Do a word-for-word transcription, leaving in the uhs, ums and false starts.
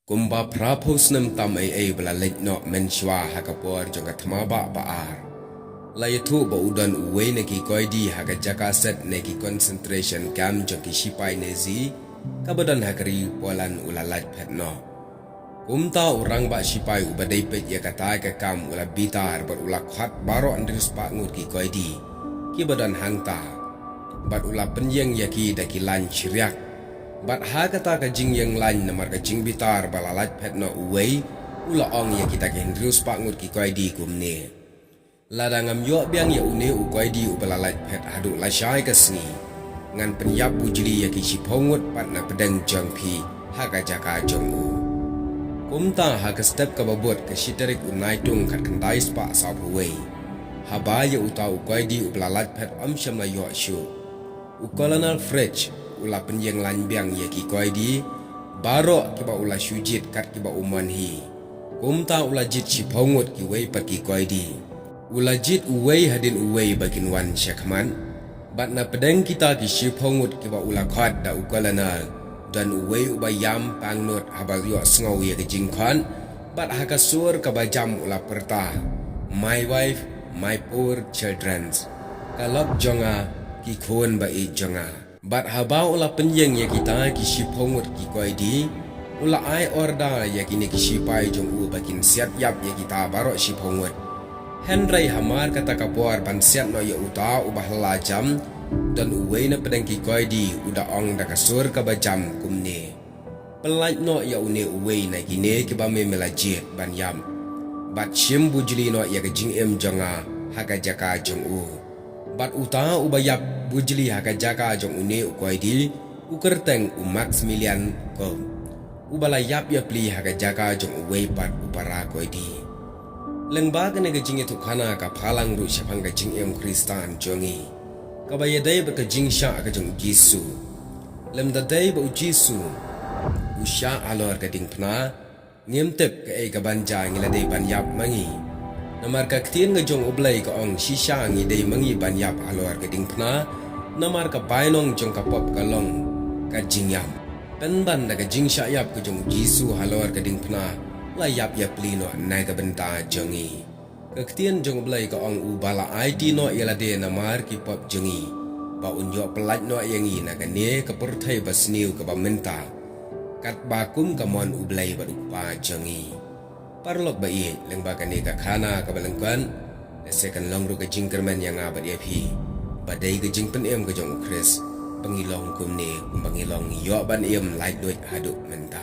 Kumba phra phew snem tam ei ei ba la leit noh mynshwa ha ka por jong ka thma ba ba ar, la ïathuh ba u don uwei na ki koidi ha ka jaka set na ki concentration camp jong ki shipai Nazi, kaba don ha ka ri Poland u la lait phet noh. Kumta u rangbah shipai uba dei peit ïa kata ka kam u la bitar bad u la khot baroh hynriew spah ngut ki koidi kiba don hangta, bad u la pynïeng ïa ki da ki lain shriak. Bad ha kata ka jingïeng lain namar ka jingbitar ba la lait phet noh uwei, u la ong ïa kita ki hynriew spah ngut ki koidi kumne: Lada ngam ïoh biang ïa une u koidi uba la lait phet haduh lashai ka sngi, ngan pynïap bujli ïa ki shiphew ngut pat na pdeng jong phi ha ka jaka jong u. Kumta ha ka step kaba bud ka shi tarik u Naitung khatkhyndai spah sawphew wei, haba ïa uta u koidi uba la lait phet ym shym la ïoh shuh, u Colonel Fritsch u la pynïeng lain biang ïa ki koidi baroh kiba u la shu jied kat kiba u mon hi. Kumta u la jied shiphew ngut kiwei pat ki koidi. U la jied uwei hadien uwei ba kin wan shakhmat. Bad na pdeng kita ki shiphew ngut kiba u la khot da u Colonel, don uwei uba ïam pangnud haba ïohsngew ïa ka jingkhot. Bad ha ka sur kaba jam u la pyrta: My wife, my poor children. Ka lok jong nga, ki khun ba ïeit jong nga. Bad haba u la pynïeng ïa kita ki shiphew ngut ki koidi, u la ai order ïa kine ki shipai jong u ba kin siat ïap ïa kita baroh shiphew ngut. Hynrei hamar kata ka por ban siat noh ïa uta uba la jam, don uwei na pdeng ki koidi u da ong da ka sur kaba jam kumne: Pynlait noh ïa une uwei na kine kiba me me la jied ban ïap, bad shim bujli noh ïa ka jingim jong nga ha ka jaka jong u. Bad uta uba ïap bujli ha ka jaka jong une u koidi, u kyrteng u Maximilian Kolb, uba la ïap ïapli ha ka jaka jong uwei pat u para koidi. Lyngba kane ka jingïathuhkhana ka phalang ruh shaphang ka jingim Khristan jong ngi, kaba ïadei bad ka jingshah ka jong u Jisu. Lymda dei ba u Jisu u shah halor ka diengphna, ngim tip kaei kaban jia ngi la dei ban ïap ma ngi. Namar ka ktien ka jong U Blei ka ong shisha ngi dei ma ngi ban ïap halor ka diengphna, namar ka bainong jong ka pop ka long ka jingïap. Pynban da ka jingshah ïap ka jong u Jisu halor ka diengphna, la ïap ïapli noh na ka bynta jong ngi. Ka ktien jong U Blei ka ong, uba la aiti noh ïa lade namar ki pop jong ngi, ba un ïoh pynlait noh ïa ngi na kane ka pyrthei basniew kaba mynta, katba kum ka mon U Blei bad U Kpa jong ngi. Paralok ba ïeit, lyngba kane ka khana kaba lyngkot, lehse kan long ruh ka jingkyrmen ïa nga bad ïa phi, ba dei ka jingpynim ka jong u Khrist ba ngi long kumne, kumba ngi long, ngi ïoh ban im laitluid haduh mynta.